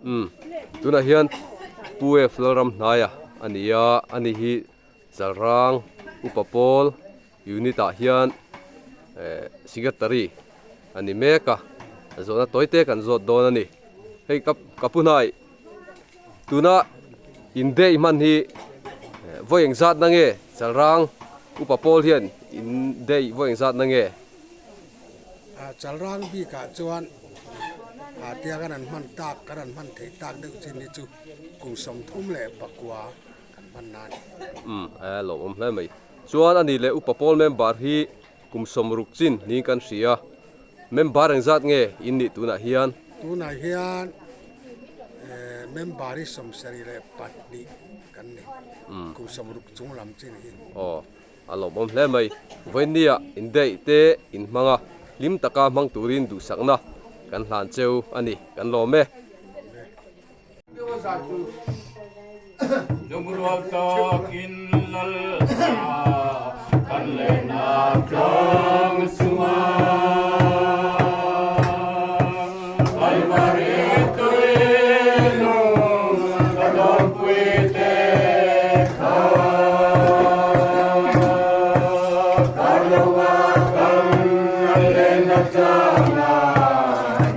Umm tunah hian Pu F Lalramhnaia a ni a ani hi Chalrang Upa Pawl unit ah hian eh secretary a ni mek a zawhna tawi te kan zawt dawn a ni hei ka ka pu hnai tuna in day hman hi vawi engzat na nge Chalrang Upa Pawl hian in day vawi engzat na nge. Chalrang bikah chuan tia kan han hman tak kan han hman theih tak deuh chin hi chu kum 34 kan hman na a ni. Umm a lawmawm hle mai. Chuan a ni leh Upa Pawl member hi kum 60 chin niin kan hria. Member engzat nge in nih tunah hian? Tunah hian member hi 72 kan ni. Kum 60 chung lam chin hi. Aw. A lawmawm hle mai. Vawinia indaih te in hmang a, hlim taka hmang turin duhsakna kan hlan cheu a ni. Kan lawm e. Lungrual takin Lalpa kan lehna tlang chunga Kalvari tui lung ka dawnpui te kha Kar loa kan lehna tlanga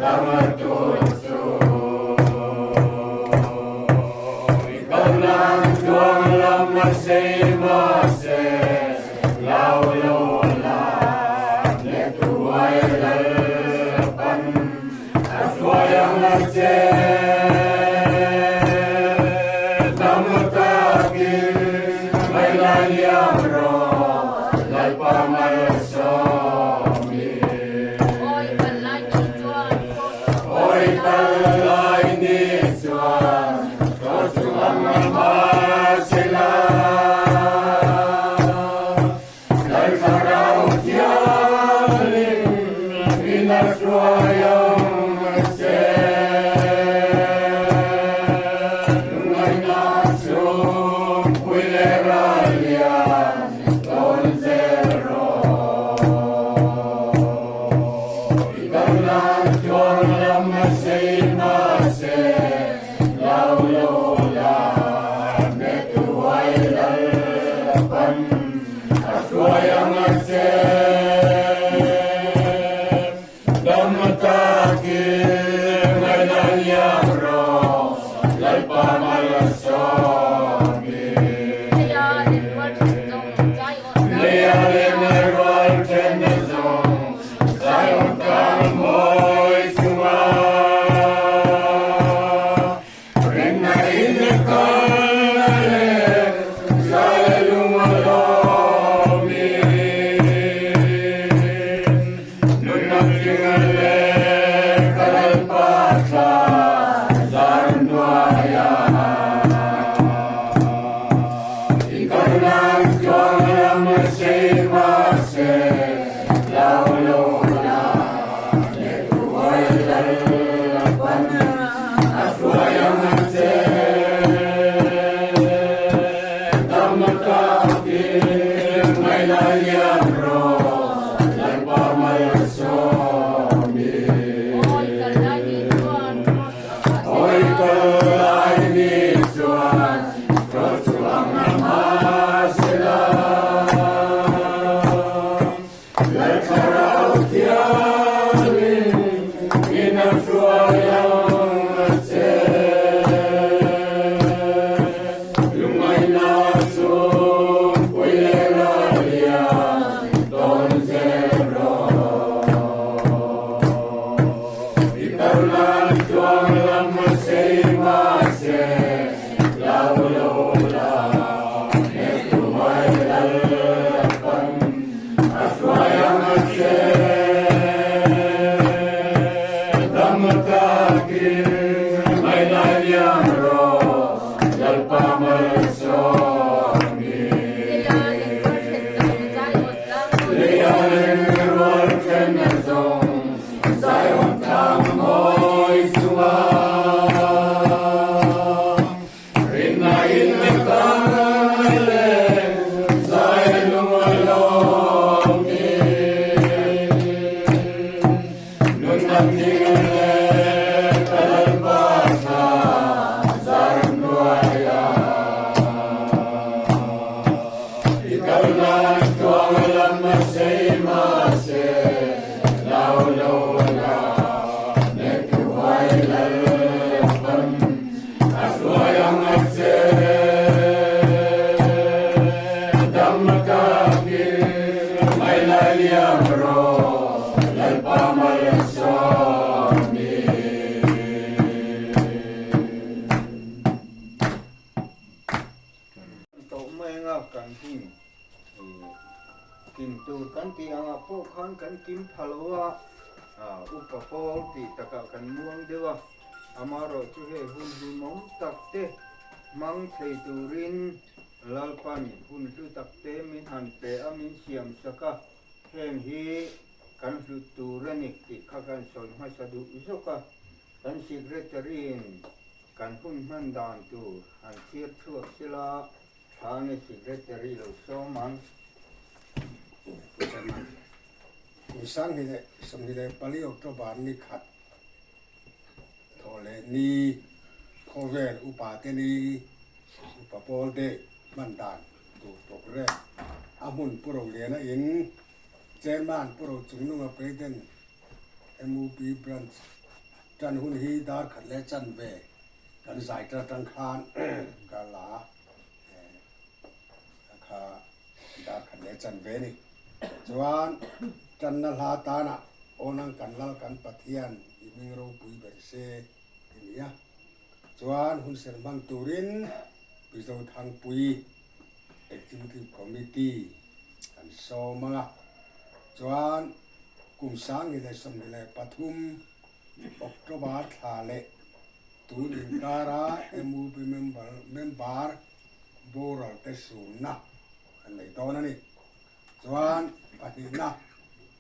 dang tur chu I kalnan tluang lam a sei mahse Lau lo la leh tuai Lalpan a hruai ang a che. Dam takin mai la liam rawh Lalpa malsawmi. Awi kal lai ni chuan thaw chu ang a hma che la. Lal Thlarau Thianghlim in a hruai ang che. Lungngaihna chu pui leh ral lian tawn zel rawh. I kalna tluang lam a sei mahse lau lo la ne tuai lal pan a hruai ang a che. Dam takin ngaihna liam rawh Lalpa malsawmin. Leia leh rual then a zawng Zion tlang mawi chunga Rinna in kalna leh zai lung a lawmin Nunna tling leh ka Lalpa thla zar hnuaia I kalnan tluang lam a sei mahse Lau lo la leh tuai Lalpan a hruai ang a che. Dam takin mai la liam rawh Lalpa malsawmin. Awi kal lai ni chuan ro chu ang a hma sela. Lal Thlarau Thianghlim in a hruai ang a che. Lungngaihna chu pui leh ral lian tawn zel rawh. I kalnan tluang lam a sei mahse lau lo la he tumai Lalpan a hruai ang a che. Dam takin mai lai liam rawh Lalpa malsawmin. Leia leng rual then a zawng Zion tlang mawi chunga Rinna in a kal leh zai. Kalnan tluang lam a sei mahse lau lo la Hnehtu huai Lalpan a hruai ang a che. Dam takin mai lai liam rawh Lalpa malsawmin. Tawh mai anga kan hun kim tur kan tih angah pawh khan kan kim pha lo a, upa pawl tih takah kan muang deuh a, amaherawhchu hei hun hlimawm tak te hmang thei turin Lalpan hun hlu tak te min han pe a, min siam sak a, heng hi kan hlut tur a ni tih kha kan sawi hmasa duh zawk a, kan secretary-in Kan hun hman dan tur han thlir chhuak sila Thane Secretary lo sawm ang. Chairman, Kum 2024 October ni khat thawh leh ni khawvel upa te ni upa pawl day hman dan tur programme a hmun Pu Roliana in Chairman Pu Rochungnunga President MUP Branch tan hun hi dar khat leh chan ve kan zai tar atang khan ka la kha dar khat leh chan ve ni. Chuan tanna hla tanah Awnang kan lal kan Pathian i hming ropui ber se ti nia. Chuan hun ser hmang turin Mizo Thangpui Executive Committee kan sawm ang a. Chuan kum 2023 October thla leh tun inkara MUP member member boral te sunna kan nei dawn a ni. Chuan pahnihna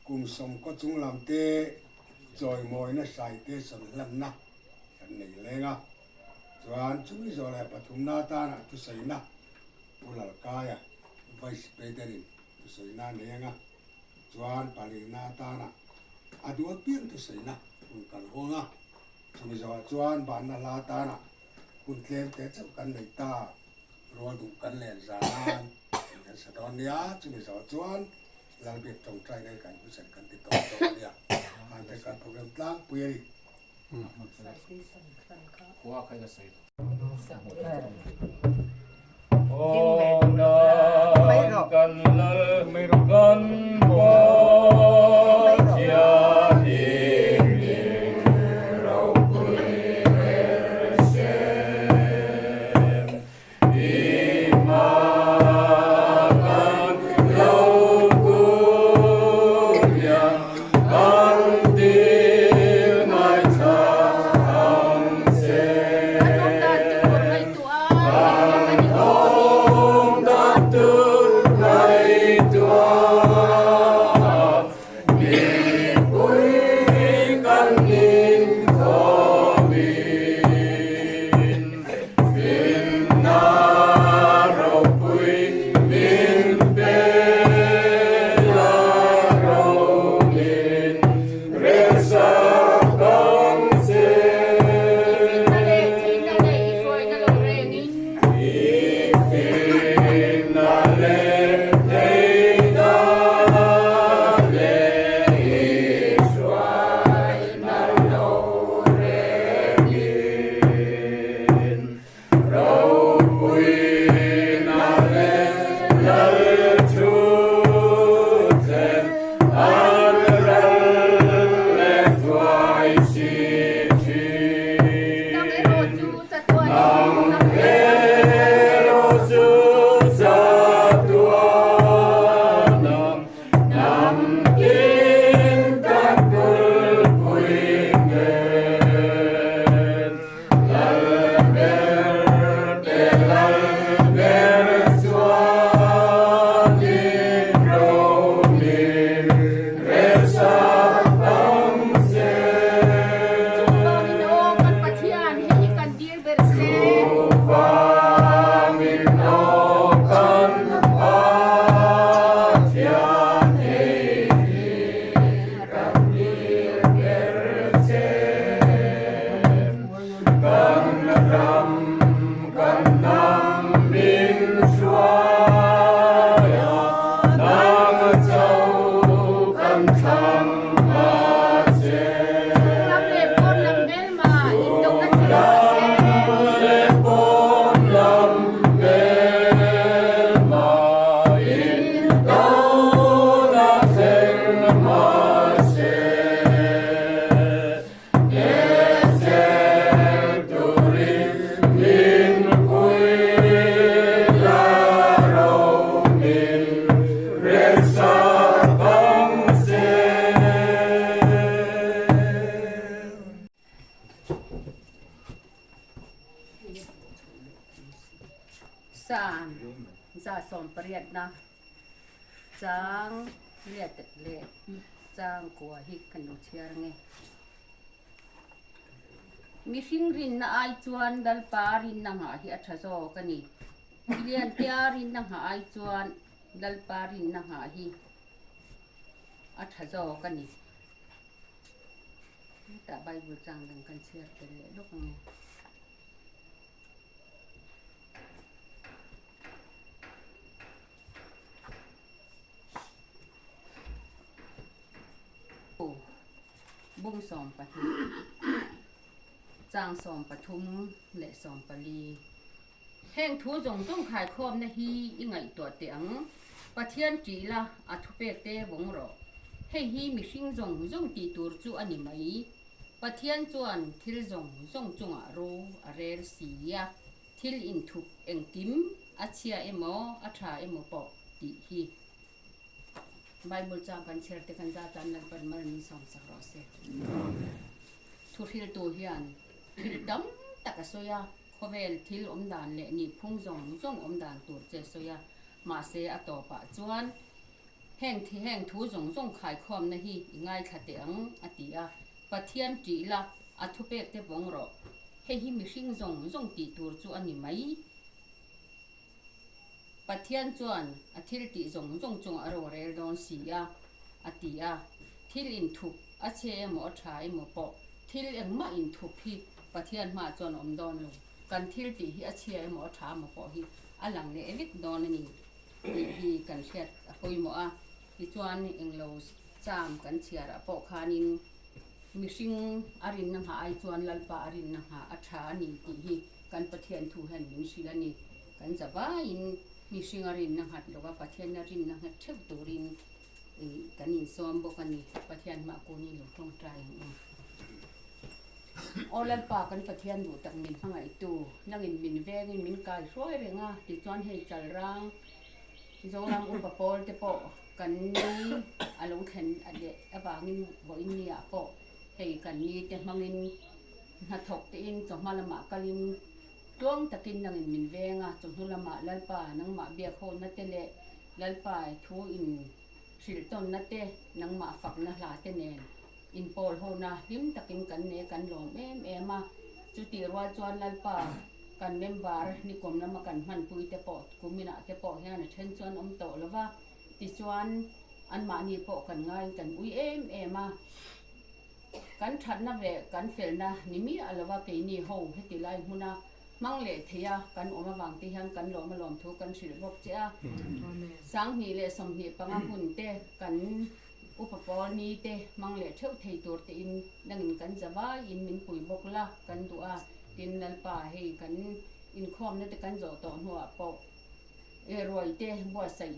kum sawmkaw chung lam te chawimawina hrai te sawnhlanna kan nei leng a. Chuan chumi zawh leh pathumna atana thusaina Pu Lalkaia Vice President-in thusaina a nei ang a. Chuan palina atana a duat piang thusaina hun kan hawng a, chumi zawhah chuan banna hla atana hun tlem te chauh kan nei ta, rual duh kan len zan tih kan sa dawn nia, chumi zawhah chuan Lalbiak tawngtai nei kan hmuchen kan ti tawp dawn nia, hante kan program tlangpui a ni. Chang riat leh chang kua hi kan lo chhiar ange. Mihring rinna ai chuan Lalpa rinna nghah hi a tha zawk a ni. Miliantea rinna nghah ai chuan Lalpa rinna nghah hi a tha zawk a ni. Hetah Bible chang dang kan chhiar tel leh lawk ange. Bung 12, chang 13 leh 14. Heng thu zawng zawng khaikhawmna hi i ngaihtuah teh ang. Pathian ṭih la, a thupek te vawng rawh. Hei hi mihring zawng zawng tih tur chu a ni mai. Pathian chuan thil zawng zawng chungah ro a rel si a. Thil inthup engkim a chhia emaw a tha emaw pawh tih hi Bible chang kan chhiar te kan zat tan Lalpan mal min sawm sak rawh se. Thuhriltu hian thil tam tak a sawi a, khawvel thil awm dan leh nihphung zawng zawng awm dan tur che a sawi a, mahse a tawpah chuan heng heng thu zawng zawng khaikhawmna hi i ngaithla teh ang a ti a, Pathian ṭih la, a thupek te vawng rawh. Hei hi mihring zawng zawng tih tur chu a ni mai. Pathian chuan a thil tih zawng zawng chungah a rorel dawn si a, a ti a. Thil inthup a chhe emaw a tha emaw pawh thil engmah inthup hi Pathian hmaah chuan a awm dawn lo. Kan thil tih hi a chhia emaw a tha emaw pawh hi a lang leh vek dawn a ni tih hi kan hriat a pawimawh a. Tichuan englo cham kan chhiarah pawh khanin Mihring a rinna nghah ai chuan Lalpa a rinna nghah a tha a ni tih hi kan Pathian thu hian min hrilh a ni. Kan zavaiin mihring a rinna nghat lova Pathian a rinna nghet theuh turin kan insawm bawk a ni. Pathian hmah kuni lo tawngtai ang u. Aw Lalpa kan Pathian duh tak min hmangaihtu, nangin min vengin min kai hruai reng a, tichuan hei chalrang Zoram upa pawl te pawh kan ni a lo thlen leh avangin vawiin niah pawh hei kan ni te hmangin hnathawk tein chawhma lamah kalin tluang takin nangin min veng a, chawhnu lamah Lalpa nangmah biak hona te leh Lalpa thu in hrilh tawnna te nangmah fakna hla te nen inpawl hona hlim takin kan nei kan lawm em em a, chutih rual chuan Lalpa kan member nikawm lama kan hmanpui te pawh kuminah te pawh hian a then chuan awm tawh lo va, tichuan anmahni pawh kan ngaiin kan ui em em a, kan thatna leh kan felna ni miah lo va keini ho heti lai hmuna hmang leh thei a kan awm avang te hian kan lawm a lawm thu kan hrilh bawk che a, 2025 hun te kan Upa pawl ni te hmang leh theuh thei tur tein nangin kan zavaiin min pui bawk la kan duh a, tin Lalpa hei kan inkhawmna te kan zawh tawh hnuah pawh e ruai te buatsaih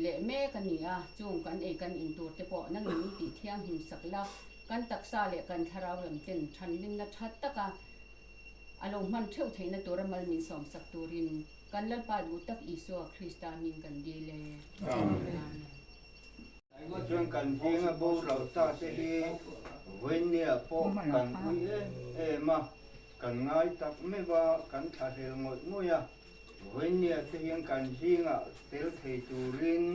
leh mek a ni a, chung kan ei kan in tur te pawh nangin min tih thianghlim sak la, kan taksa leh kan thlarau lam ten thanlimna tha taka a lo hman theuh theihna tura mal min sawm sak turin kan Lalpa duh tak Isua Krista hming kan dil e. Amen. Chuan kan zinga boral ta te hi vawinia pawh kan ui em em a, kan ngai tak meuh a, kan thlahlel ngawih ngawih a. Vawinia te hian kan zingah tel thei turin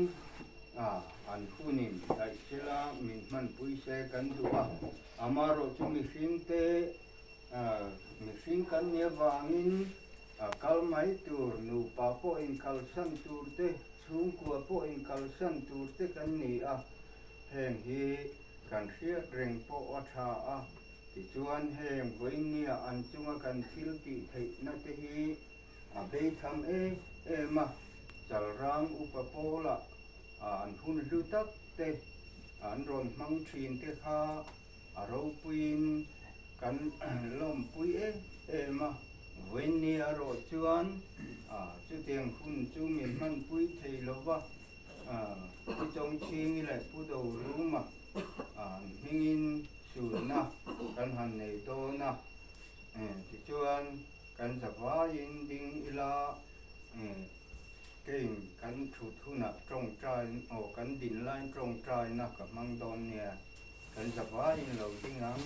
an hunin daih sela min hmanpui se kan duh a. Amaherawhchu mihringte mihring kan nih avangin kal mai tur, nupa pawhin kalsan tur te, Chhungkua pawhin kalsan tur te kan ni a, heng hi kan hriat reng pawh a tha a, tichuan heng vawinia an chunga kan thil tih theihna te hi a beitham em em a, Chalrang upa pawla an hun hlu tak te an rawn hmang thin te kha A ropuiin kan lawmpui em em a, vawiinni a rawh chuan chutiang hun chu min hmanpui thei lo va, Pu Chawngchhingi leh Pu Doruma an hmingin sunna kan han nei dawn a, tichuan kan zavaiin ding ila keiin kan thut hunah tawngtai aw kan din laiin tawngtaina ka hmang dawn nia. Kan zavaiin lo ding ang.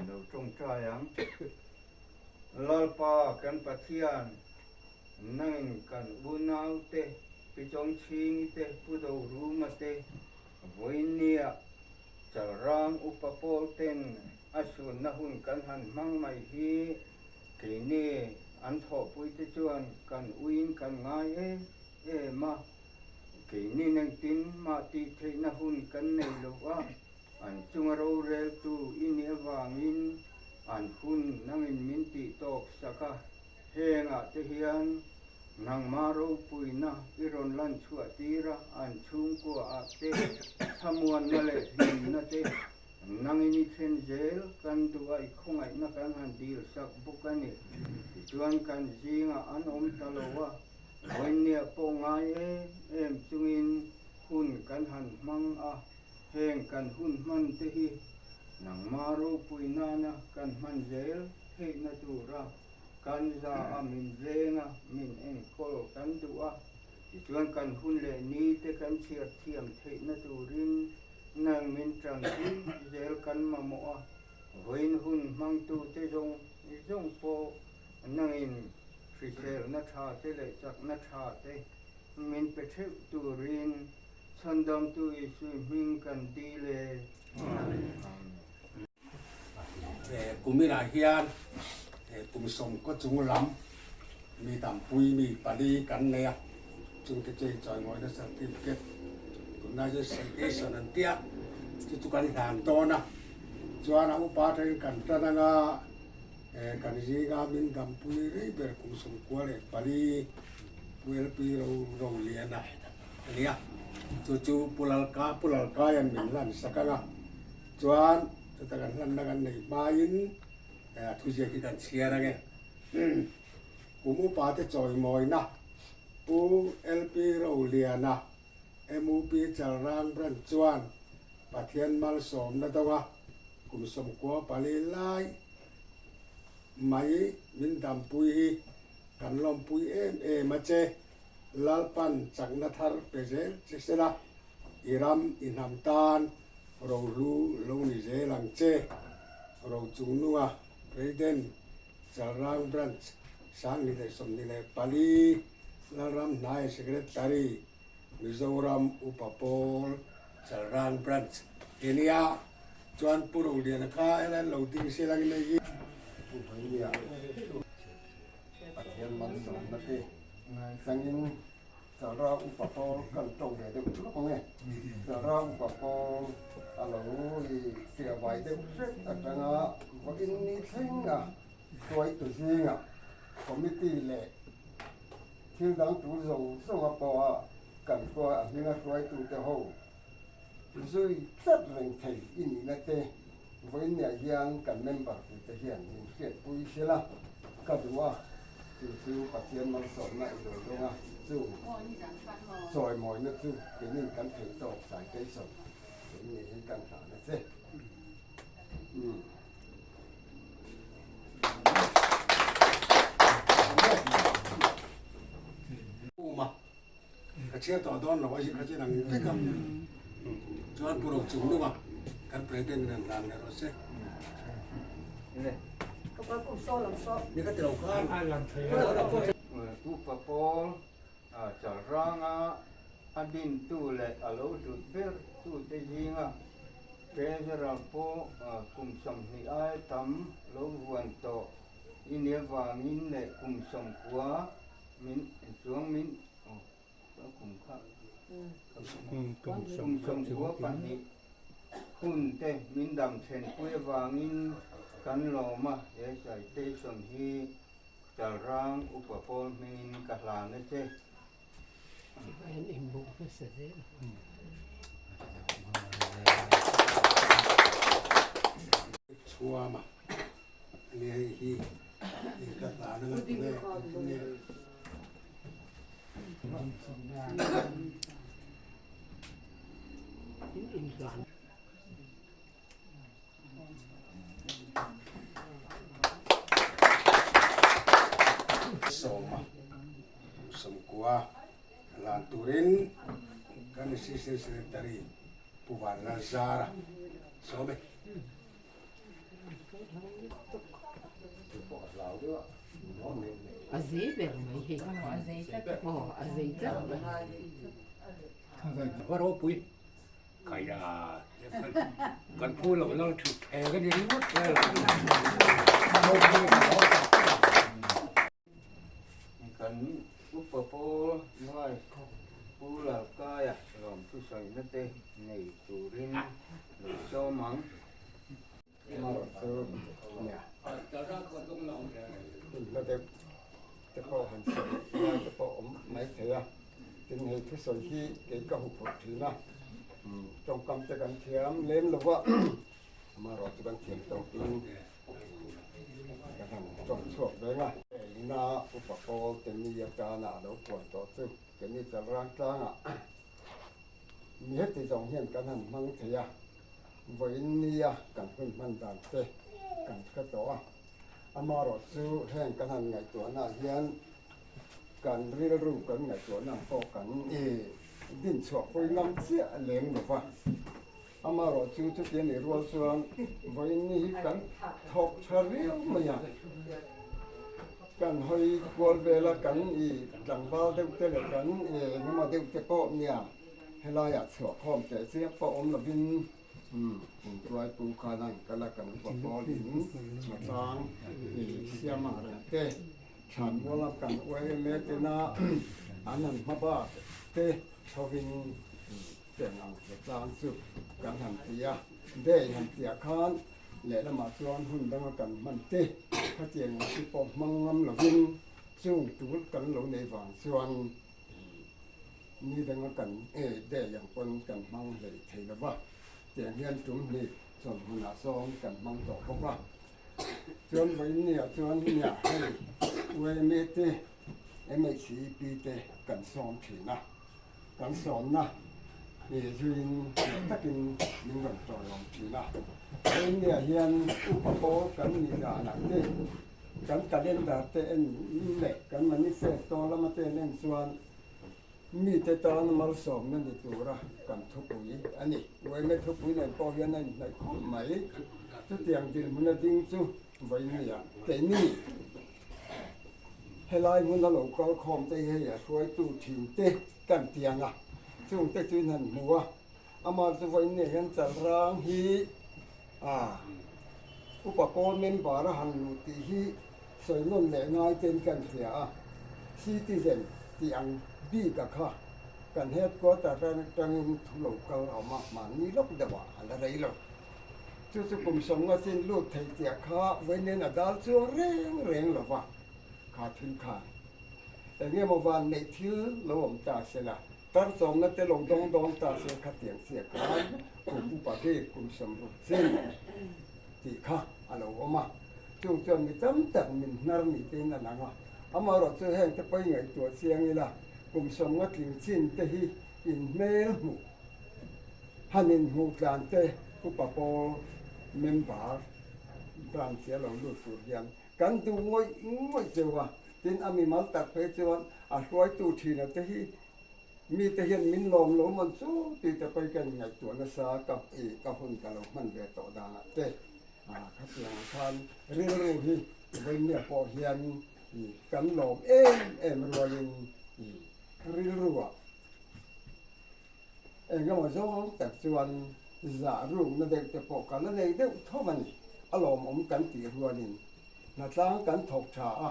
Lo tawngtai ang. Lalpa kan Pathian, nangin kan unaute, Pi Chawngchhingi te, Pu Doruma te, vawiinnia Chalrang upa pawl ten a sunna hun kan han hmang mai hi keini an thawhpuite chuan kan uiin kan ngai em em a, keini engtin mah tih theihna hun kan nei lo a, an chunga roreltu i nih avangin an hun nangin min tih tawk sak a, hengah te hian nangmah ropuina i rawn lan chhuah tir a, an chhungkua ah te thlamuanna leh hlimna te nangin i thlen zel kan duh a, i khawngaihna kan han dil sak bawk a ni. Tichuan kan zingah an awm ta lo a, vawiinniah pawh ngai em em chungin hun kan han hmang a. Heng kan hun hman te hi nangmah ropui nana kan hman zel theihna tura kan za a min veng a, min enkawl kan duh a, tichuan kan hun leh ni te kan chhiar thiam theihna turin nang min tanpui zel kan mamawh a, vawiin hun hmangtu te zawng zawng pawh nangin hriselna tha te leh chakna tha te min pe theuh turin Chhandamtu Isui hming kan dil e. Amen. Kuminah hian kum sawmkaw chung lam mi tampui mi pali kan nei a, chungte chu inchawimawina certificate tunlai chu citation an tia chu chu kan hlan dawn a, chuan a upa atangin kan tan anga kan zinga min dampui rei ber kum 94 Pu LP Roliana a ni a, chu chu Pu Lalka Pu Lalkaia'n min hlan sak ang a, chuan chuta kan hlanna kan neih hmain a thuziak hi kan chhiar ang e. Kum upa te chawimawina Pu LP Roliana MUP Chalrang Branch chuan Pathian malsawmna dawnga kum 94 lai mai min dampui hi kan lawmpui em em a che. Lalpan chakna thar pe zel che sela, i ram i hnam tan rohlu lo ni zel ang che. Rochungnunga President, Chalrang Branch, 2024, Lalramhnai Secretary, Mizoram Upa Pawl, Chalrang Branch ti nia. Chuan Pu Roliana kha helai lo ding sel angin hei hi. Pu Hmeinia. Pathian malsawmna te sangin Chalra upa pawl kan tawng ve deuh thluak ang e. Chalra upa pawl a lo i fiah vai deuh hret atanga vawiin ni thlenga hruaitu zinga committee leh thil dang tur zawng zawnga pawha kan hruai a hminga hruaitute ho zui tlat reng thei i nihna te vawiinniah hian kan member tute hian min hriatpui sela ka duh a, chu chu Pathian malsawmna i lo dawng a, chu chawimawina chu keinin kan theih tawk citation vawiinni hi kan hlan a che. Umm. Ka chhiar tawh dawn lo a zir kha chu inang vek a, chuan Pu Rochungnunga kan President in an hlan leh rawh se. Ni ka ti lo khan. Pu Papawl Chalranga a dintu leh a lo hlut ber tute zinga Treasurer pawh kum 20 ai tam lo vuan tawh i nia vangin leh kum 90 min chuang min kum kha kum 92 hun te min dam thlen pui avangin kan lawm a, he citation hi Chalrang upa pawl hmingin ka hlan a che. Chhuama ania hei hi in ka hlan anga tunge tunge. Sawma sawmkua hlan turin kan Assistant Secretary Pu Vanlalzara sawm e. A zei ber mai hei. A zei tlat. Aw a zei tlat mai. Va ropui kaia kan phu lo lal thut theng a ni ringawt vel. Kan upa pawl ngai Pu Lalkaia lawmthusawina te nei turin lo sawm ang. Hla deuh te pawh han sawi lai te pawh awm mai thei a, tin hei thusawi hi kei ka huphurh thin a, tawngkam te kan thiam lem lo va, amaherawh chu kan thiam tawkin ka han tawng chhuak veng a. Ina upa pawl te mi atana a lo puan tawh chu keini Chalrang tlangah mi heti zawng hian kan han hmang thei a. Vawiin nia kan hun hman dan te kan hre tawh a, amaherawh chu heng kan han ngaihtuahna ah hian kan rilru kan ngaihtuahna ang pawh kan i din chhuah pui ngam chiah lem lo va. Amaherawh chu chuti a nih rual chuan vawiin ni hi kan thawk tha riau mai a, kan hawi kual vela kan i tlangval deuh te leh kan engemaw deuh te pawh nia Helaiah chhuah khawm teh chiah pawh awm lovin intuai pu khan a inkal a, kan upa pawlin hmatlang i siam ang reng te, thlan muala kan yma tena an han hma bak te thovin teng ang hmatlang chu kan han ti a, day han tiah khan lehlamah chuan hun danga kan hman te khatiang ang chi pawh hmang ngam lovin chung tul kan lo nei vang chuan Ni danga kan day ang pawn kan hmang hlei thei lo va, tiang hian tum hnih chawlh hmunah sawn kan hmang tawh bawk a. Chuan vawiin niah chuan nia hei yma te, MHCEP te kan sawm thin a, kan sawmna zuiin leh takin min rawn tawlawm thin a. Vawiin niah hian upa pawl kan nih danah te, kan calendar te en leh kan manifesto lama te en chuan mite tan malsawmna ni tura kan thupui a ni. Uaime thupui nen pawh hian a inhnaih khawp mai. Chutiang dinhmun a ding chu vawinia keini helai hmuna lo kal khawm te hi hei a hruaitu thin te kan tiang a, chungte chu in han hmu a. Amah chu vawinia hian chalrang hi a upa pawl member a han luh tih hi sawi nawn leh ngai ten kan hria a, citizen tih ang bik a kha kan headquarter atangin thu lo kal a awm a, mahni lawk deuh ah a la rei lo. Chu chu kum sawmnga chin lut thei tih a kha vawiin a dal chuang reng reng lo va, kha thil khan eng emaw van neih thil lo awm ta se la, Tar chawmna te lo dawng dawn ta se khatiang chiah khan kum upa bik kum 60 chin tih kha a lo awm a, chung chuan mi tam tak min hnar ni tein a lang a, amaherawh chu heng te pawi ngaihtuah chiang ila kum 50 tling chin te hi in hmel hmuh han in hmuh tlan te upa pawl member branch a lo lut tur hian kan duh ngawih ngawih cheu a, tin a mimal tak phei chuan a hruaitu thina te hi mite hian min lawm lo man chu tih te pawhin ka inngaihtuah nasa ka i ka hun ka lo hman ve tawh danah te khatiang ang khan rilru hi vawinia pawh hian i kan lawm em em rualin i rilruah eng emaw zawng tak chuan zah rukna deuh te pawh ka la nei deuh tho a ni. A lawmawm kan tih rualin hnatlang kan thawk tha a,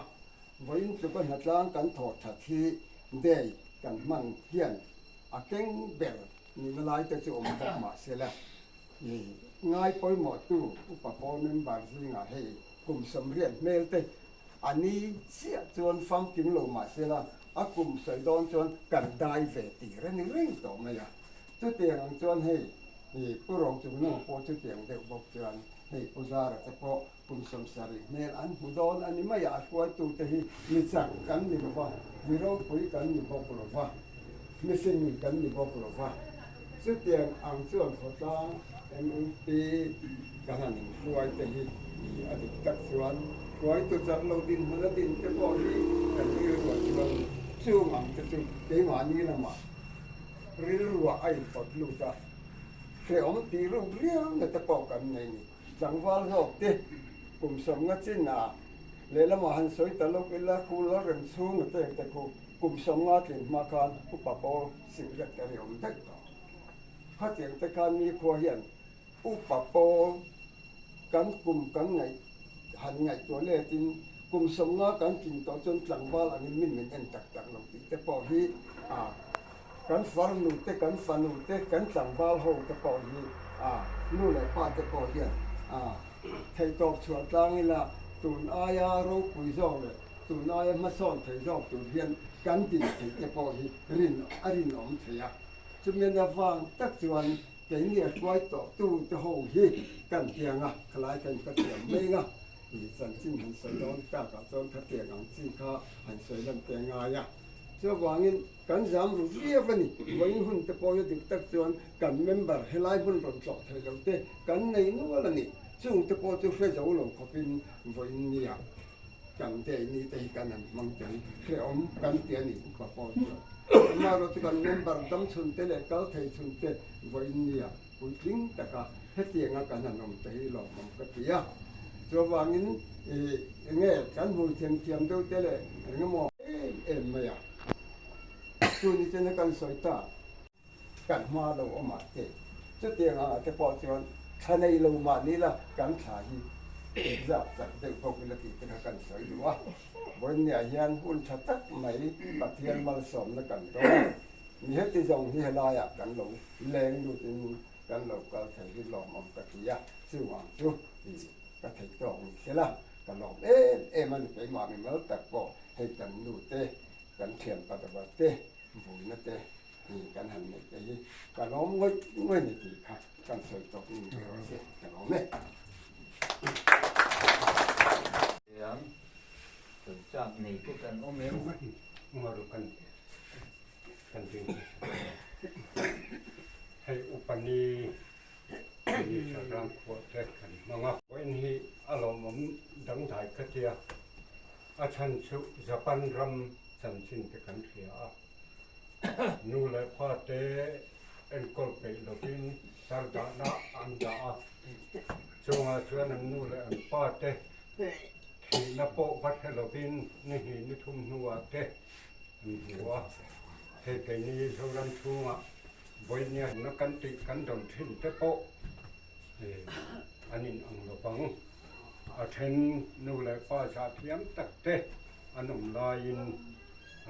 vawiin tluka hnatlang kan thawh that hi day kan hman hian a keng ber nihna lai te chu awm bawk mah se la, i ngai pawimawhtu upa pawl member zingah hei kum 80 hmel te a ni chiah chuan famkim lo mah se la, a kum sawi dawn chuan kan dai ve tir a ni reng tawh mai a. Chutiang ang chuan hei i Pu Rongchungnunga pawh chutiang deuh bawk chuan hei Pu Zara te pawh kum 70 hmel an hmu dawn a ni mai a, a hruaitute hi mi chak kan ni lo va, mi ropui kan ni bawk lo va, mi fing kan ni bawk lo va. Chutiang ang chuan khawtlang MUP kan han inhruai te hi a dik tak chuan hruaitu chak lo dinhmun a din te pawh hi kan rilruah chuan chung ang te chu keimahni lamah rilruah a inpawt lut a, hrehawm tih ruk riau na te pawh kan nei ni. Tlangval zawk te. Kum 50 chin ah lehlamah han sawi ta lawk ila, khu lalrem chhung a teng te khu kum 50 tlin hma khan upa pawl secretary awm daih tawh. Khatiang te khan nikhua hian upa pawl kan kum kan ngaih han ngaihtuah letin kum 50 kan tlin tawh chuan tlangval angin min min en tak tak lo tih te pawh hi a kan farnu te kan fanu te kan tlangval ho te pawh hi a nu leh pa te pawh hian a theihtawp chhuah tlang ila tun aia ropui zawk leh tun aia hmasawn thei zawk tur hian kan din theih te pawh hi rin a rinawm thei a chumi avang tak chuan Keini a hruai tawh tu te ho hi kan tiang a, khalai kan ka tiang mai nga, i chanchin han sawi dawn tak ah chuan kha tiang ang chi kha han sawi lan te ngai a. Chuvangin kan zam ru viau a ni, vawiin hun te pawh hi dik tak chuan kan member helai hmun rawn tlawh thei lo te kan nei nual a ni, chung te pawh chu hre zo lo khawpin vawiin nia kan day ni te hi kan han hmang tel hrehawm kan ti a ni upa pawh chuan. Amaherawh chu kan member dam chhun te leh kal thei chhun te vawiin nia puitling taka hetianga kan han awm te hi lawmawm ka ti a. Chuvangin ih enge kan hmui thiam thiam deuh te leh engemaw em em mai a chu ni chena kan sawi ta. Kan hma lo awm ah te chutiang ang ah te pawh chuan thla nei lo mah ni la kan thla hi zap chak deuh bawk ila tih te kha kan sawi duh a. Vawinia hian hun tha tak mai Pathian malsawmna kan dawn a, mi heti zawng hi helaiah kan lo leng lutin kan lo kal thei hi lawmawm ka ti a, chuvang chu ka theih tawk ni se la ka lawm em em a ni keimah mimal tak pawh hei kan nu te kan thian padava te vuina te hi kan han neih te hi ka lawm ngawih ngawih ni tih kha kan sawi tawk ni mai rawh se ka lawm e. Ang sawi chak nei te kan awm em? Umaru kan kan ding hei upani ni sarang khuah te kan hmang a. Vawiin hi a lawmawm dangdai ka tia a chhan chu Japan ram chanchin te kan hria a. Nu leh pa te enkawl peih lovin tar dahna an dah a, chungah chuan an nu leh an pa te thihna pawh va hre lovin ni hnih ni thum hnuah te an hmu a. Hei keini Zoram chhungah vawinia na kan tih kan dawn thin te pawh an inang lovang. A then nu leh pa zah thiam tak te an awm laiin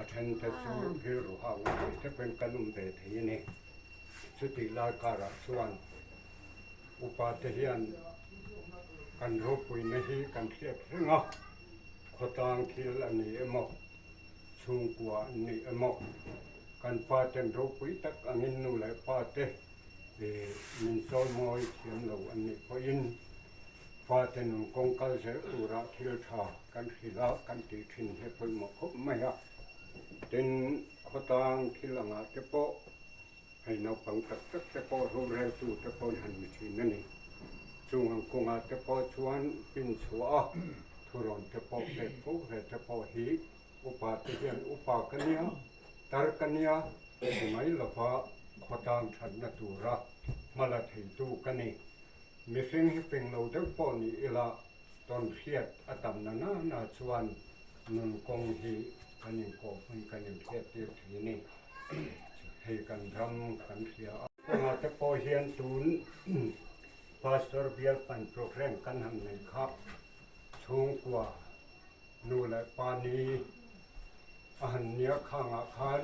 A then te chu rilru hau ngawih te pawhin kan awm ve thei a ni. Chutih lai karah chuan upa te hian kan ropuina hi kan hriat reng a, khawtlang thil a ni emaw, chhungkua an ni emaw, kan pa ten ropui tak angin nu leh pa te min chawimawi thiam lo an nih pawhin Fate nun kawng kal zel tura thil tha kan hrilh a, kan tih thin hi pawimawh khawp mai a. Tin, khawtlang thil angah te pawh hei naupang tak tak te pawh roreltu te pawh an han ni thin a ni. Chung ang kawngah te pawh chuan pinchhuah a, thurawn te pawh pek fo ve te pawh hi upa te hian upa ka nia, tar ka nia ti mai lova khawtlang thatna tura hmala theitu ka ni. Mihring hi fing lo deuh pawh ni ila tawn hriat a tam na na na chuan nun kawng hi kan inkawh hmun kan inhriat tir thei a ni. Hei kan ram kan hria a. Kawngah te pawh hian tun Pastor Bialpan programme kan han nei kha chhungkua nu leh pa ni a han nia khangah khan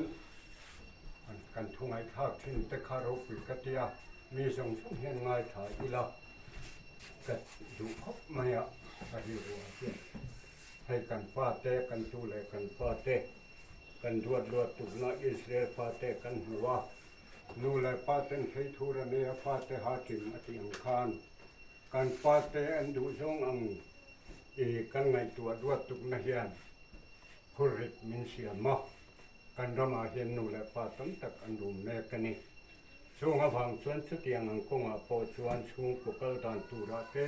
kan thu ngaihthlak thin te kha ropui ka tia mi zawng zawng hian ngaithla ila ka duh khawp mai a ka rilru ah hian hei kan fa te kan tu leh kan fa te kan duat luat tukna Israel fa te kan hmu a nu leh pa ten phei thur a nei a fa te ha tim a tih ang khan kan fa te an duh zawng ang i kan ngaihtuah duat tukna hian Phurrit min siam a, kan ramah hian nu leh pa tam tak an rum mek a ni. Chung avang chuan chutiang ang kawngah pawh chuan chhungkaw kal dan turah te,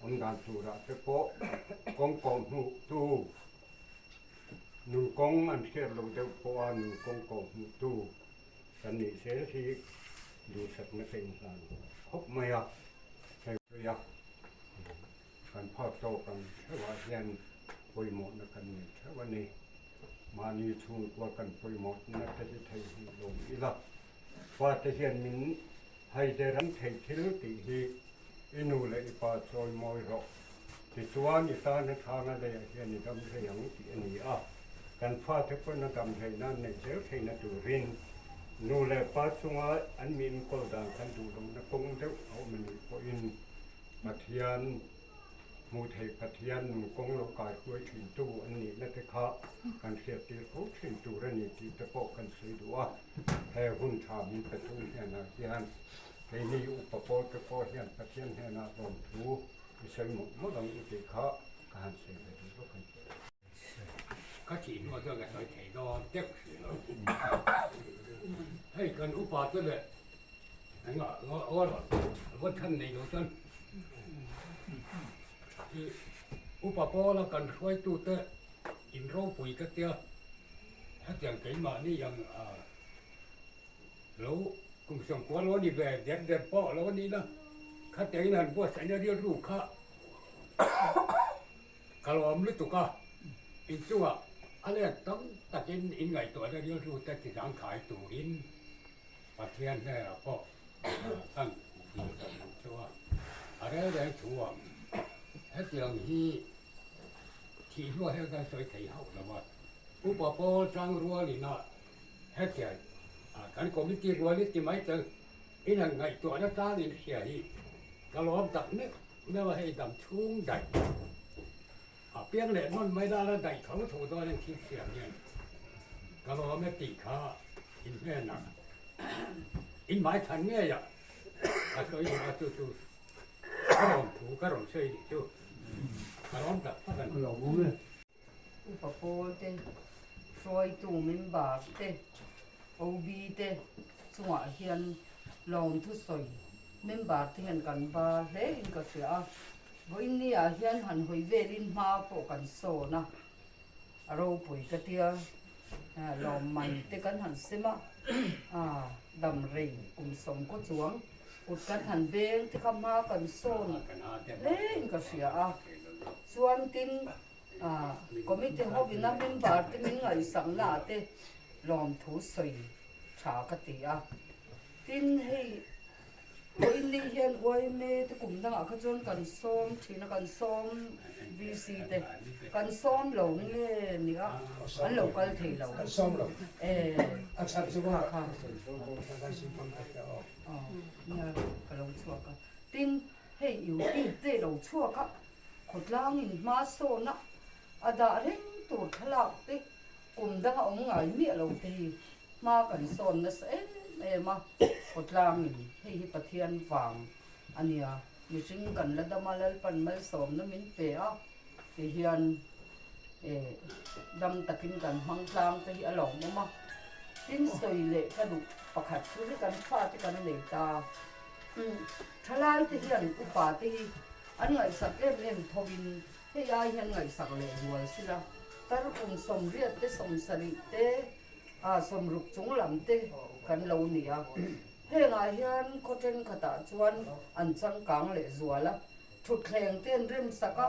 awm dan turah te pawh kawng kawh hmuh tu, nun kawng an hriat loh deuh pawha nun kawng kawh hmuh tu kan nih zel hi duhsakna ka inhlan khawp mai a, hei a. Kan phak tawk ang theuhah hian pawimawhna kan nei theuh a ni. Mahni chhungkua kan pawimawhna te hi theihnghilh lo ila, fate hian min haider an theih thil tih hi i nu leh i pa chawi mawi rawh. Tichuan i tana thanga leiah hian i dam thei ang tih a ni a, kan fate pawn a dam theih nan neih zel theihna turin nu leh pa chunga an mi enkawl dan khan duh lohna kawng deuh a awm a nih pawhin Pathian hmuh theih Pathian nun kawng lo kai hruai thintu an nihna te kha kan hriattir fo thin tur a ni tih te pawh kan sawi duh a, he hun tha min petu hnenah hian keini upa pawl te pawh hian Pathian hnenah lawmthu i sawi mawlh mawlh ang u tih kha ka han sawi ve duh lawk a ni. Ka thih hnuah chuan ka sawi thei dawn teuh hrih lo. Hei kan upa te leh engah aw vawn chhan nei lo chuan i upa pawla kan hruaitute in ropui ka tia hetiang keimahni ang lo kum sawmkua lo ni ve der der pawh lo a nih na khatiangin han buatsaihna rilru kha Ka lawm lutuk a, inchungah a let tam takin in ngaihtuahna rilru te ti zangkhai turin Pathian hnenah pawh kan duhsak ang chu a. A rel reng thu a, hetiang hi thih hnuah hian kan sawi thei hauh lo a. Upa Paul Changrual inah hetiang kan committee rual i ti mai tel in han ngaihtuahna tlang in hria hi ka lawm tak meuh. Nau a hei dam chhung daih a piang leh hman mai dala daih tho tho dawn in thil siam hian ka lawm e tih kha in hnenah in hmai chhan ngei a ka sawi duh a chu chu ka rawn thu ka rawn sawi nih chu ka lawm tak tak a ni. Upa pawl te, hruaitu member te, OB te chungah hian lawmthu sawi member te hian kan ba hle in ka hria a, vawiin ni ah hian han hawi velin hma pawh kan sawn a, a ropui ka tia lawmman te kan han sem a, dam rei kum sawmkaw chuang kut kan han beng te kha hma kan sawn hle in ka hria a, chuan tin Committee hovina member te min ngaihsakna ah te lawmthu sawi tha ka ti a. Tin, hei vawiin hian yma te kum dangah kha chuan kan sawm thin a, kan sawm VC te kan sawm lo nge ni a, an lo kal thei lo. Kan sawm lo. A chhan chu kha kha. Nia, ka lo chhuak a. Tin, hei YouTube te lo chhuak a. Khawtlangin hma sawna a dah reng tur thlalak te kum danga awm ngai miah lo te hi hma kan sawn nasa em em a, khawtlangin hei hi Pathian vang a nia, mihring kan la dam a, Lalpan malsawmna min pe a ti hian dam takin kan hmang tlang te hi a lawmawm a, tin sawi leh ka duh pakhat chu hi kan fate kan nei ta, thalai te hian upa te hi An ngaihsak em em thovin hei ai hian ngaihsak leh zual sila, tar kum 80 te 70 te ah 60 chung lam te kan lo ni a. Hengah hian khaw thenkhatah chuan an changkang leh zual a, thutthleng te an remsak a,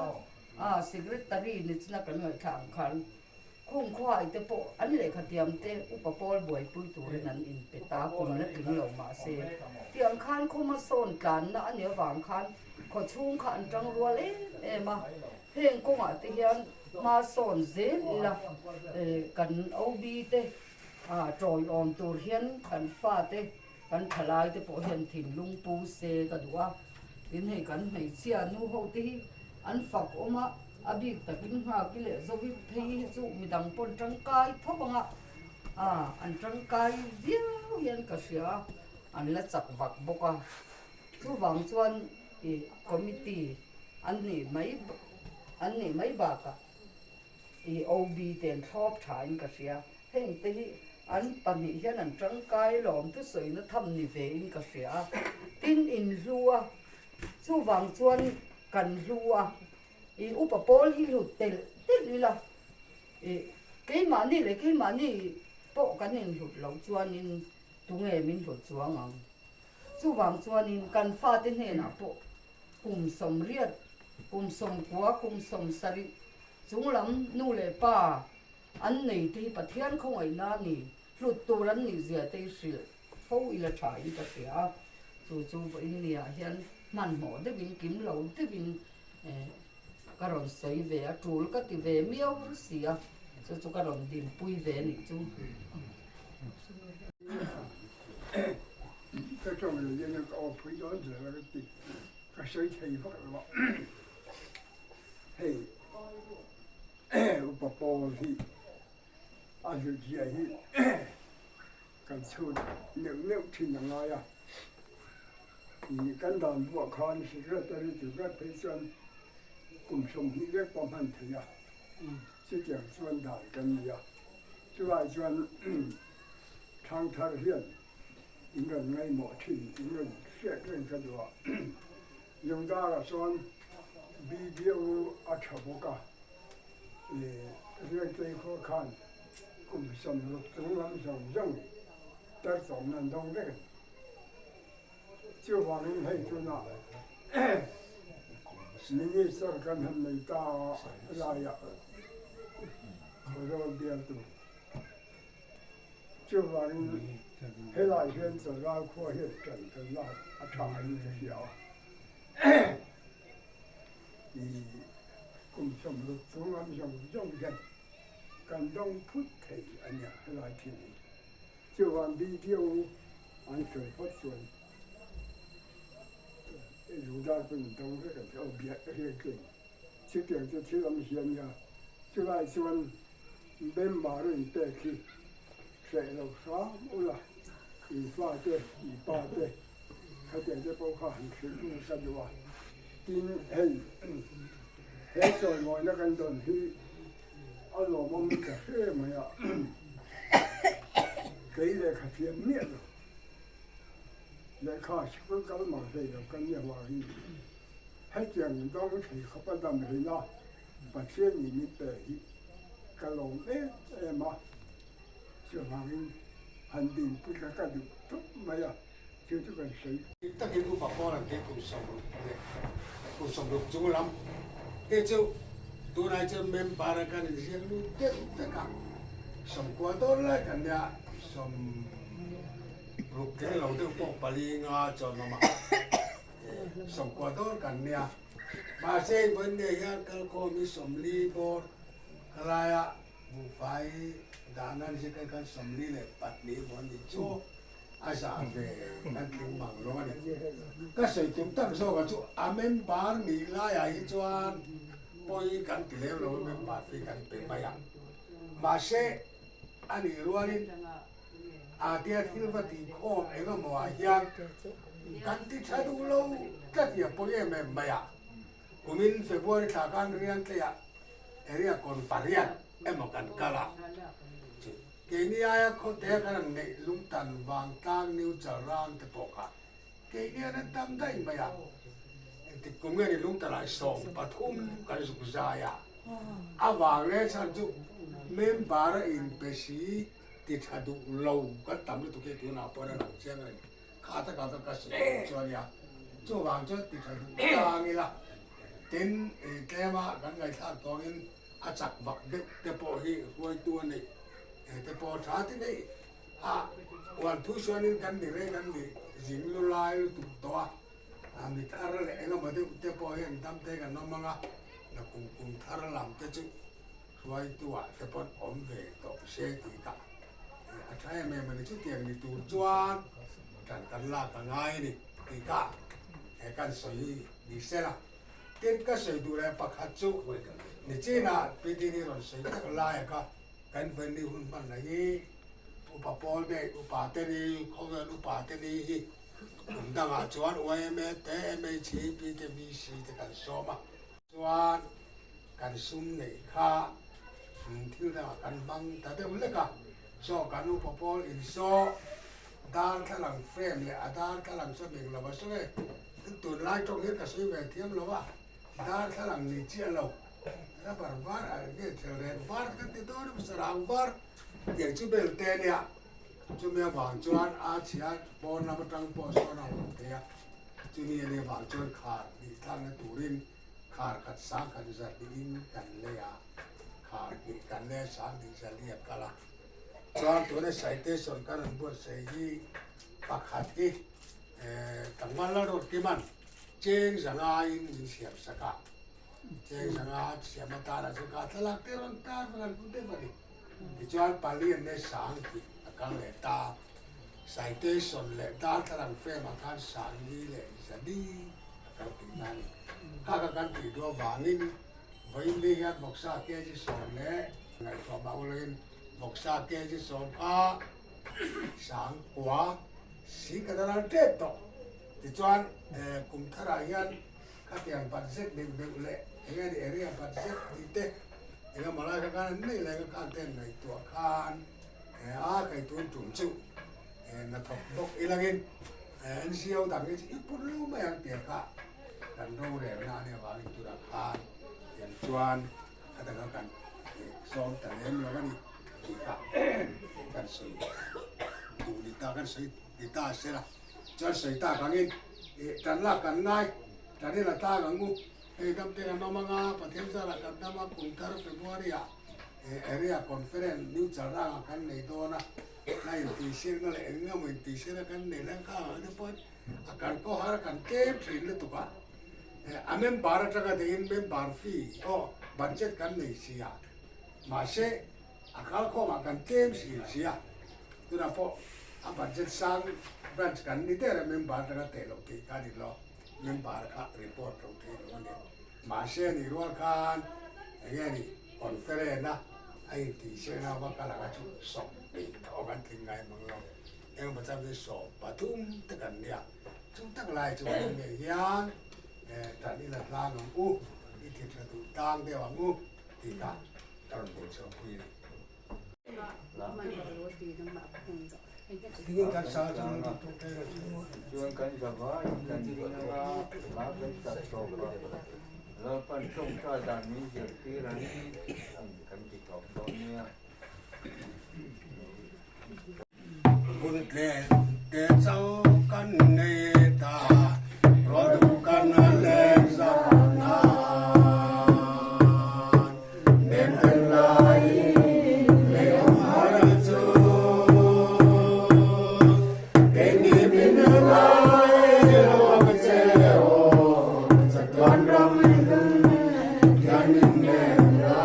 ah secretary ni china kan ngaihthla ang khan Khung khuai te pawh an lehkha tiam te upa pawl buaipui turin an inpe ta kum la tling lo mahse tiang khan khawma sawn tlanna a nih avang khan khaw chhung kha an tang rual em em a, heng kawngah te hian hma sawn zel ila kan OB te tawiawm tur hian kan fate kan thalai te pawh hian thinlung pu se ka duh a, tin hei kan hmeichhia nu ho te hi an fak awm a, a bik takin nghak i leh zovi phei hi chu midang pawn tangkai tho ang a, ah an tangkai viau hian ka hria a, an la chak vak bawk a, chuvang chuan ih committee an nih mai an nih mai bakah ih OB te an thlawp tha in ka hria. Heng te hi an pahnih hian an tangkai lawm thusawina tham ni ve in ka hria a, tin in hlu a, chuvang chuan kan hlu a, i upa pawl hi hlut telh telh ila, i keimahni leh keimahni pawh kan inhlut loh chuanin tunge min hlut chuang ang. Chuvang chuanin kan fate hnenah pawh kum 80. Kum 90, kum 70 chunglam nu leh pa an nei te hi Pathian khawngaihna a ni, hlut tur an nih zia te hi hrilh fo ila tha in ka hria a, chu chu vawiin ni ah hian hmanhmawh deuhin kim lo deuhin ka rawn sawi ve a, tul ka ti ve miau si a, chu chu ka rawn dinpui ve a nih chu. Ka tawng leh hian ka aw phui dawn zel a ka ti, ka sawi thei vak lo a, hei upa pawl hi a hlut zia hi kan chhut neuh neuh thin a ngai a, ih kan dan buah khan secretary tur vek phei chuan kum 20 vek pawh hman thei a, chutiang chuan dan kan nei a, chulai chuan thangthar hian in rawn ngaihmawh thin, in rawn hriat reng ka duh a. Lungdara chuan BDO a tha bawk a, ih Riangtei khua khan kum 60 chung lam zawng zawng tar chawmna an dawng vek a ni. Chuvangin hei tunah Minister kan han nei ta laiah Khawzawl bialtu Chuvangin helai hian Chawlral khua hian ṭan kan lak a ṭha in ka hria a. I kum 60 chung lam zawng zawng hian kan dawng phut thei a nia helai thil hi. Chuvang BDO an sawi phawt chuan Lungdar pawn an dawng vek ang che aw biak riak tleng. Chutiang chu thil awm hi a nia. Chulai chuan member in pek hi hreh lo hram ula, in fa te, in pa te, khatiang te pawh kha han hrilh nasa duh a. Tin, hei he chawimawina kan dawn hi a lawmawm ta hre mai a, kei lehkha thiam miah lo, lehkha sikul kal mang hlei lo ka nia vangin Hetiang dawng thei khawpa dam rina Pathian nih min pe hi ka lawm em em a, chuvangin han dinpui kha ka duh tawp mai a, chu chu kan sawi. Dik takin upa pawl an tih kum 60 leh kum 60 chung lam hi chu tunai chuan member a kan inziak lut deuh vek a, 90 dawn lai kan nia 60 tling lo deuh pawh pali nga chuan awm a. 90 dawn kan nia. Mahse i vawiin nei hian kalkhawm hi 40 bawr ka laia buhfai dahna ni se kan 42 maw ni chu a zah ve kan tling mang lo a ni. Ka sawi tum tak zawkah chu a member nih laiah hi chuan pawi kan ti lem lo a member fee kan pe mai a. Mahse a nih rualin a tia thil va tih khawm eng emaw ah hian kan ti tha duh lo tlat hi a pawi em em mai a. Kumin February thla khan Riangtleiah area kawn pariat emaw kan kal a, keini aia khawte kan han neih lungtan vangtlang New Chalrang te pawh kha keini an han tam daih mai a. Engtik kum nge ni lungtanah 13 kan zuk zai a, a vang leh chhan chu member a inpe si ti tha duh lo kan tam lutuk hi tunah pawh a lang chiang reng. Kha takah ka ka sawi duh chu a nia. Chuvang chuan ti tha duh tlang ila, tin ih tlema kan ngaihthlak tawngin a chak vak deuh te pawh hi hruaitu a neih te pawh tha ti neih a uan thu chuanin kan ni reng an ni zing lu lai lutuk tawh a, a mi thar leh engemaw deuh te pawh hian dam te kan awm ang a, na kum kum thar lam te chu hruaitu ah te pawn awm ve tawh se tih kha A tha em em a ni, chutiang ni tur chuan tan kan lak a ngai a ni tih kha he kan sawi ni se la. Tin, ka sawi duh leh pakhat chu nichinah PDD rawn sawi tak laia kha kan venni hun hman la hi upa pawl nei upa te ni, khawvel upa te ni hi kum dangah chuan yma te, MHEP te, VC te kan sawm a. Chuan kan sum neih kha thil dangah kan hmang ta deuh lek a, saw kan upa pawl insaw darthlalang frame leh a darthlalang saw meng lo a saw e, tunlai tawng hian ka sawi ve thiam lo a, darthlalang ni chiah lo, rubber var a nge thelret var kan ti dawn emaw sarang var tiang chu bel te ania, chumi avang chuan a chhia pawn lam atang pawh sawn a awm thei a, chumi ania vang chuan khar nih thlakna turin. Khar khat sang khat zahnihin kan lei a, khar hnih kan lei a sang hnih zali a kal a. Chuan tuna citation kan rawn buatsaih hi pakhat hi tlangval la rawt kiman cheng zangaiin min siam sak a, cheng zanga siam atana chu ka thlalak te rawn tar vek an hmu deuh a ni. Tichuan pali an nei sang tih a kal leh ta. Citation leh darthlalang frame ah khan sangli leh zali a kal tihna a ni. Kha kha kan tih duh avangin vawiin hian vawksa kg sawm leh ngaihtuah mah ulawin vawksa kg sawm kha sang kua si ka la ral tep tawh. Tichuan kum tharah hian khatiang budget deuh deuh leh eng nge ni area budget tih te eng emaw lai kha khan an nei lai kha khan te an ngaihtuah khan a kai tun tum chu hnathawk bawk ilangin NCO dang hi chu i put lo mai ang tih kha kan rorelna a nih avangin tunah khan tiang chuan a danga kan sawm ta lem lo a ni tih kha kan sawi duh ni ta kan sawi ni ta a sela chuan sawi tak angin tan lak kan ngai tan ila tlang ang u hei dam te kan awm anga Pathian zarah kan dam a kum thar February ah Area Conference New Chalrangah kan nei dawn a, na intihsiakna leh eng emaw intihsiakna kan nei lai kha ang te pawhin a kan pawh har a kan tlem thin lutuk a. A member atanga deihin member fee aw budget kan nei si a, mahse a kalkhawmah kan tlem si si a, tunah pawh a budget sang branch kan ni der a member atanga teh loh theih kha a ni lo, member kha report loh theih loh a ni. Mahse a nih rual khan eng nge ni conference a a intihsiakna va kal anga chu sawm peih tawh kan tling ngai mang lo. Engemaw chuan chu sawm pathum te kan nia. Chu tak lai chu kan ngei hian tan ila tlang ang u, i ti tha duh tlang deuh ang u tih kha ka rawn bawh chhuah pui a ni. Chuan kan zavai kan ding anga hla kan sak tawp a, Lalpan tawngtai dan min zirtir ang kan ti tawp dawn nia. Hun tlem te chauh kan nei ta, rual duh kan leng zam nan. Nem tel laiin lei awm har chu, keini min ngai lo ang che aw, chatuan ram hlun hian min nem la.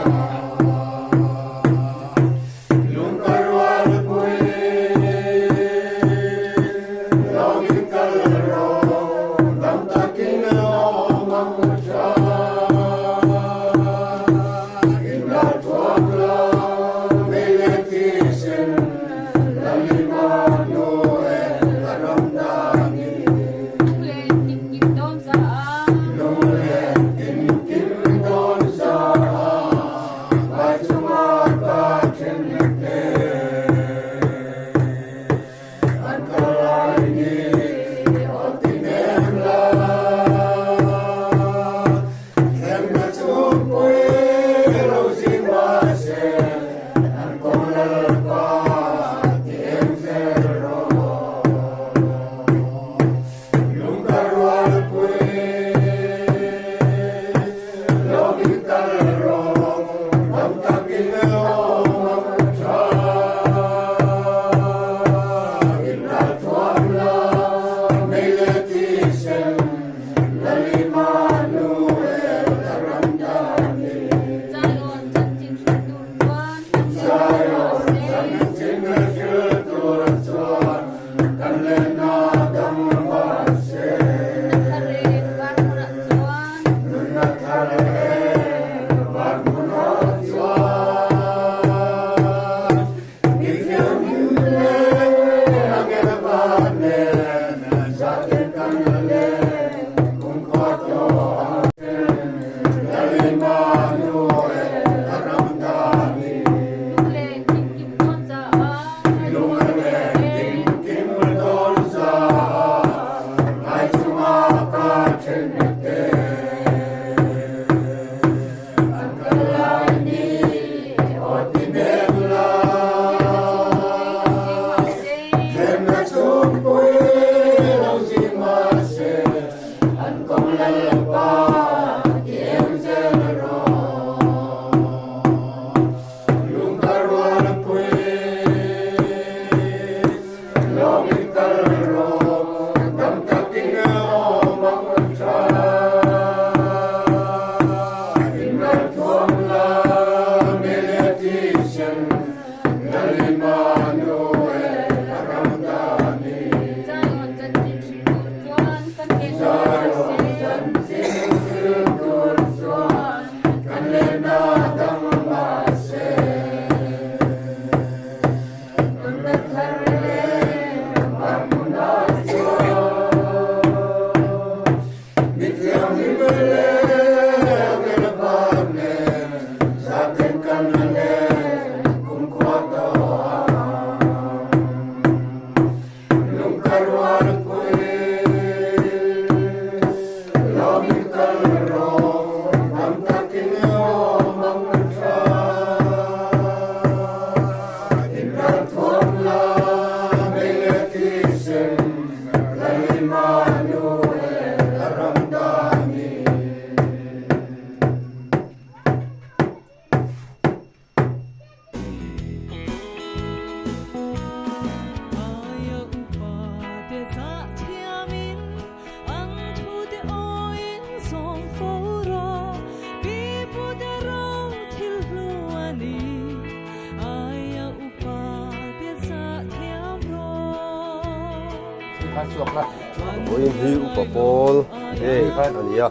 Vawiin hi upa pawl day a ni a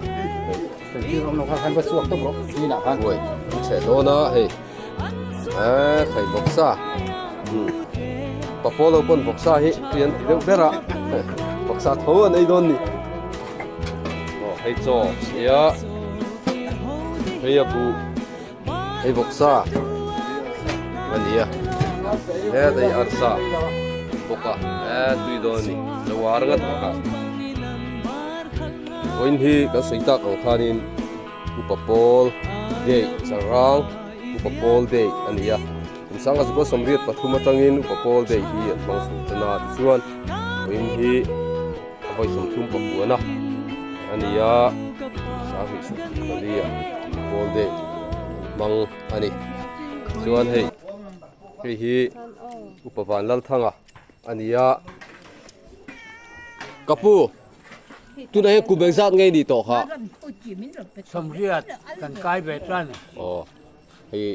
hei chhe dawn a hei eee khai vawksa upa pawl ho pawn vawksa hi tui an ti deuh ber a vawksa tho an ei dawn a ni aw hei chaw nia hei a buh. Hei vawksa a ni a hetlai arsa bawk a eh tui dawn a ni lo ar ngat bawk a vawiin hi kan sawi tak ang khanin upa pawl day chalrang upa pawl day a ni a kum sanga zukua 83 atangin upa pawl day hi an hmang chho tan a tichuan vawiin hi a vawi 30 pakuana a ni a 2024 ah pawl day hmang a ni chuan hei hei hi upa van lalthanga a ni a ka pu tunah hian kum engzat nge ni tawh kha Sawmriat kan kai ve tan aw hei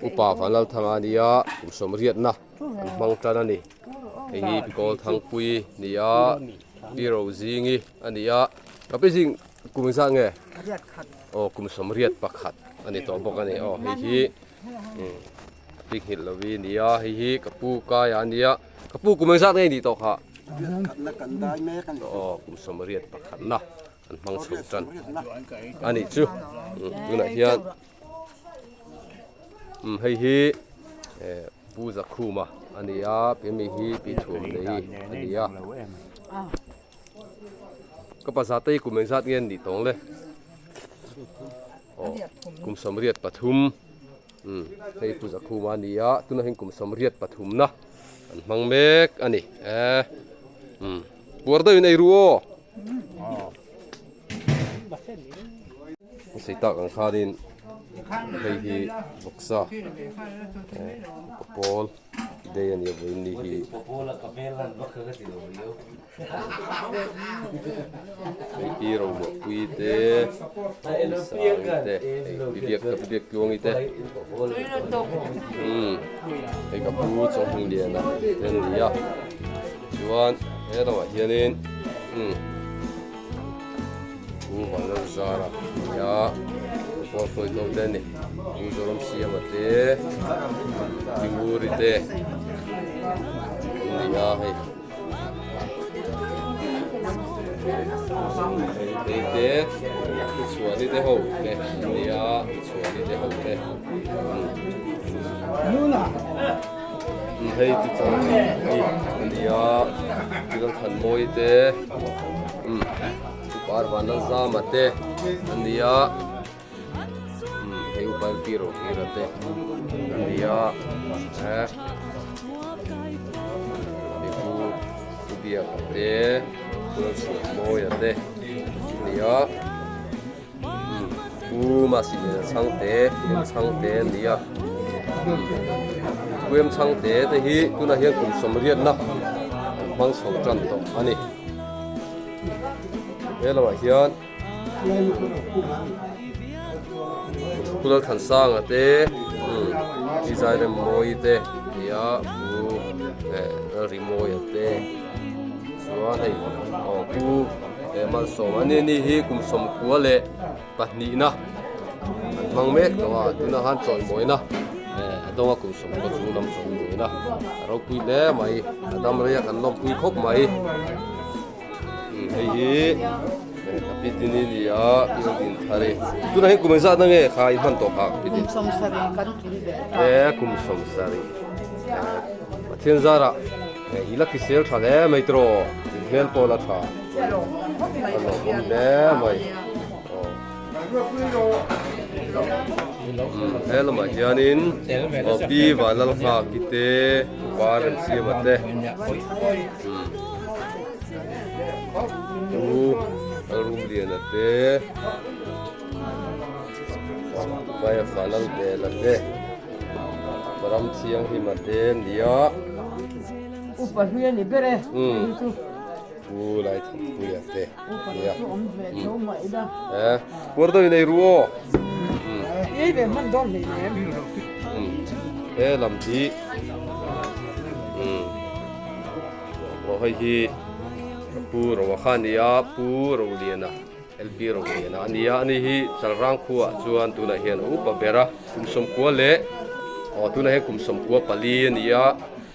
upa van lalthanga a ni a kum sawmriatna an hmang tan a ni hei hi kawl thangpui ni a pi rozingi a ni a ka pi zing Kum zat nge? Riat khat. Aw kum 81 a ni tawh bawk a ni. Aw hei hi pi nghilh lo hi nia hei hi ka pu kaia a nia. Ka pu kum engzat nge nih tawh kha? Riat khatna kan dai mek a ni. Aw kum 81 na an hmang chho tan a nih chu. Tunah hian hei hi Pu Zakhuma a ni a, pi mi hi pi Thuam nei a ni a. Ka pa zate hi kum engzat nge an nih tawng le? Aw, kum 83. Umm, hei Pu Zakhuma a ni a, tunah hian kum 83 na an hmang mek a ni. Eh, umm, puar deuhin ei ru aw. Sei tak ang khanin hei hi vawksa eh pawl day a ni a vawiin ni hi. Hei pi Romuahpui te pi Sangi te hei pi Biak ka pi Biak Tluangi te umm hei ka pu Chawnghmingliana te an ni a chuan he lamah hianin umm Pu Vanlalzara a ni a pawl hruaitawk te a ni Pu Zoramsiama te Pi Nguri te an ni a hei. Hei te Chhuani te ho te nia Chhuani te ho te hei ti chang hi ania Lalthan mawi te Par Vanlalzama te ania Hei upa pi Rohira te an ni a eh hei pu pu Biaka te pu Lalchhuahmawia te an ni a pu Mahsiliana Chhangte M Chhangte an ni a pu M Chhangte te hi tunah hian kum sawmriatna an hmang chho tan tawh a ni he lamah hian. Pu Lalthansanga te Pi Zairemmawii te nia Pu Lalrimawia te chuan hei aw Pu Malsawma ani ni hi kum 92 na an hmang mek tawh a tunah khan chawimawina a dawnga kum 90 chung lam chawimawina a ropui hle mai a dam rei a kan lawmpui khawp mai. Hei hi ka pi ni ni a building thar hi tunah hian kum engzat na nge kha in hman tawh kha ka pi Kum 70 kan tling ve ta. E kum 70 Pathian zarah i la kisel tha hle mai tiraw in hmel pawh la tha a lawmawm hle mai he lamah hianin aw pi Vanlalnghaki te pa Remsiama te. Pu Lalrumliana te Vaia Vanlalbela te Ram Thianghlima te an ni a. Upa hlui a ni ber e hei hi chu. Pu Laithanpuia te an ni a. Eh puar deuhin ei ru aw. Ei ve hman dawn hlei nem. He lam hi. Aw hei hi. Pu Roa kha a ni a, Pu Roliana, LP Roliana a ni a, ani hi Chalrang khuaah chuan tunah hian a upa ber a, kum sawmkua leh aw tunah hian kum 14 a ni a,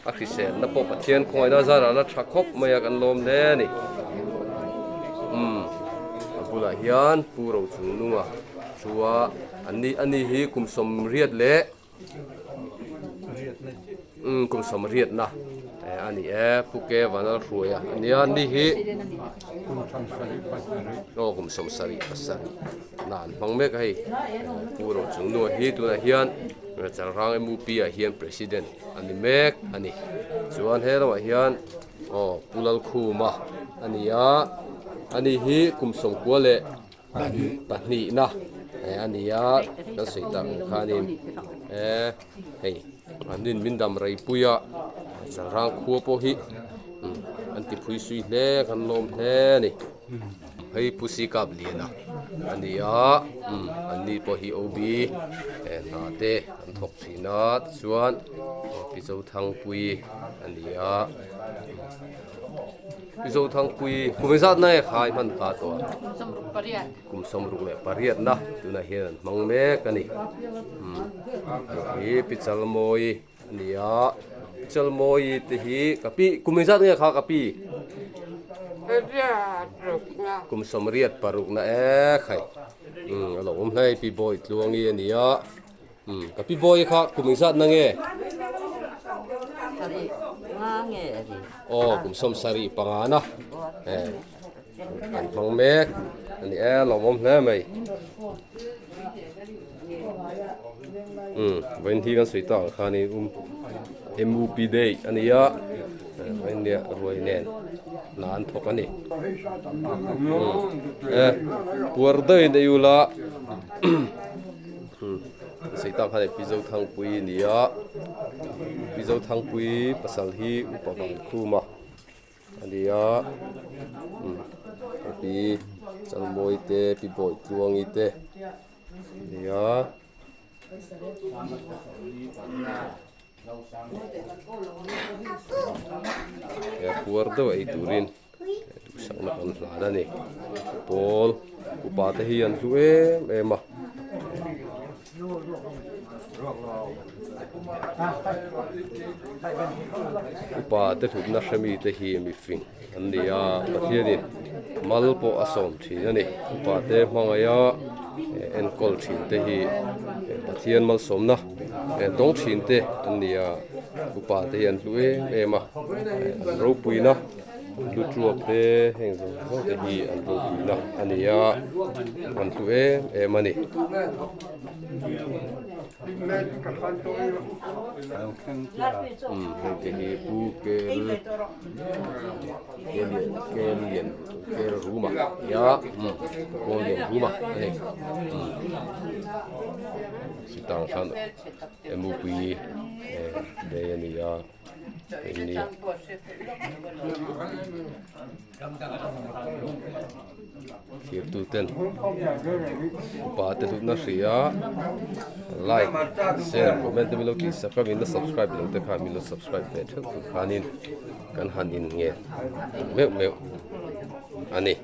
a hriselna pawh Pathian khawngaihna zarah la tha khawp mai a kan lawm hle a ni. Umm a bulah hian Pu Rochungnunga thu a, ani ani hi kum 80 leh Umm kum sawmriatna a ni e Pu Ke Vanlalhruaia a nia ni hi aw kum 77 na an hmang mek a hei Pu Rochungnua hi tunah hian Chalrang MUP ah hian president a ni mek a ni chuan he lamah hian aw Pu Lalkhuma a ni a ani hi kum 90 leh Pahnihna a ni a kan sawi tak ang khanin eh hei an in min dam rei pui a Chalrang khua pawh hi an ti phui sui hle kan lawm hle a ni hei Pu Sikap Liana a ni a an ni pawh hi OB hna te an thawk thin a tichuan Pi Zothangpuii a ni a. Pi Zothangpui kum engzat na nge kha i hman ta tawh a? Kum 68. Kum 68 na tunah hian an hmang mek a ni. Umm hei hi Pi Chalmawi a ni a, Pi Chalmawi te hi ka pi kum engzat nge kha ka pi? Kum 86 na e khai. Umm a lo awm hle Pi Bawi Tluangi a ni a. Umm ka pi bawi kha kum engzat na nge? Sarih nga nge a ni. Aw kum 75 na eh an hmang mek a ni e lawmawm hle mai. Umm vawiin hi kan sawi tak ang khanin um MUP day a ni a vawiin nia ruai nen hna an thawk a ni. Umm eh puar deuhin ei ula. Sei tak khan Pi Zothangpui a ni a, Pi Zothangpui pasal hi upa Vankhuma a ni a, Pi Chalmawi te Pi Bawitluangi te a ni a. He puar deuh ei turin duhsakna kan hlan a ni pawl upa te hi an hlu em em a. Upa te hlutna hre mi te hi mifing an ni a Pathianin mal pawh a sawm thin a ni upa te hmangaih a enkawl thin te hi Pathian malsawmna dawng thin te an ni a upa te hi an hlu em em a an ropuina lu tuak te heng zawng zawng te hi an ropuina a ni a an hlu em em a ni. Heng te hi pu kel kel kel lian kel ruma nia kawl lian ruma a ni chutah khan mupui day a ni a. Thirtu ten upa te hlutna hria like share comment te min lo tih sak a min la subscribe lo te khan min lo subscribe ve theuh tur khanin kan han in ngen meuh meuh a ni.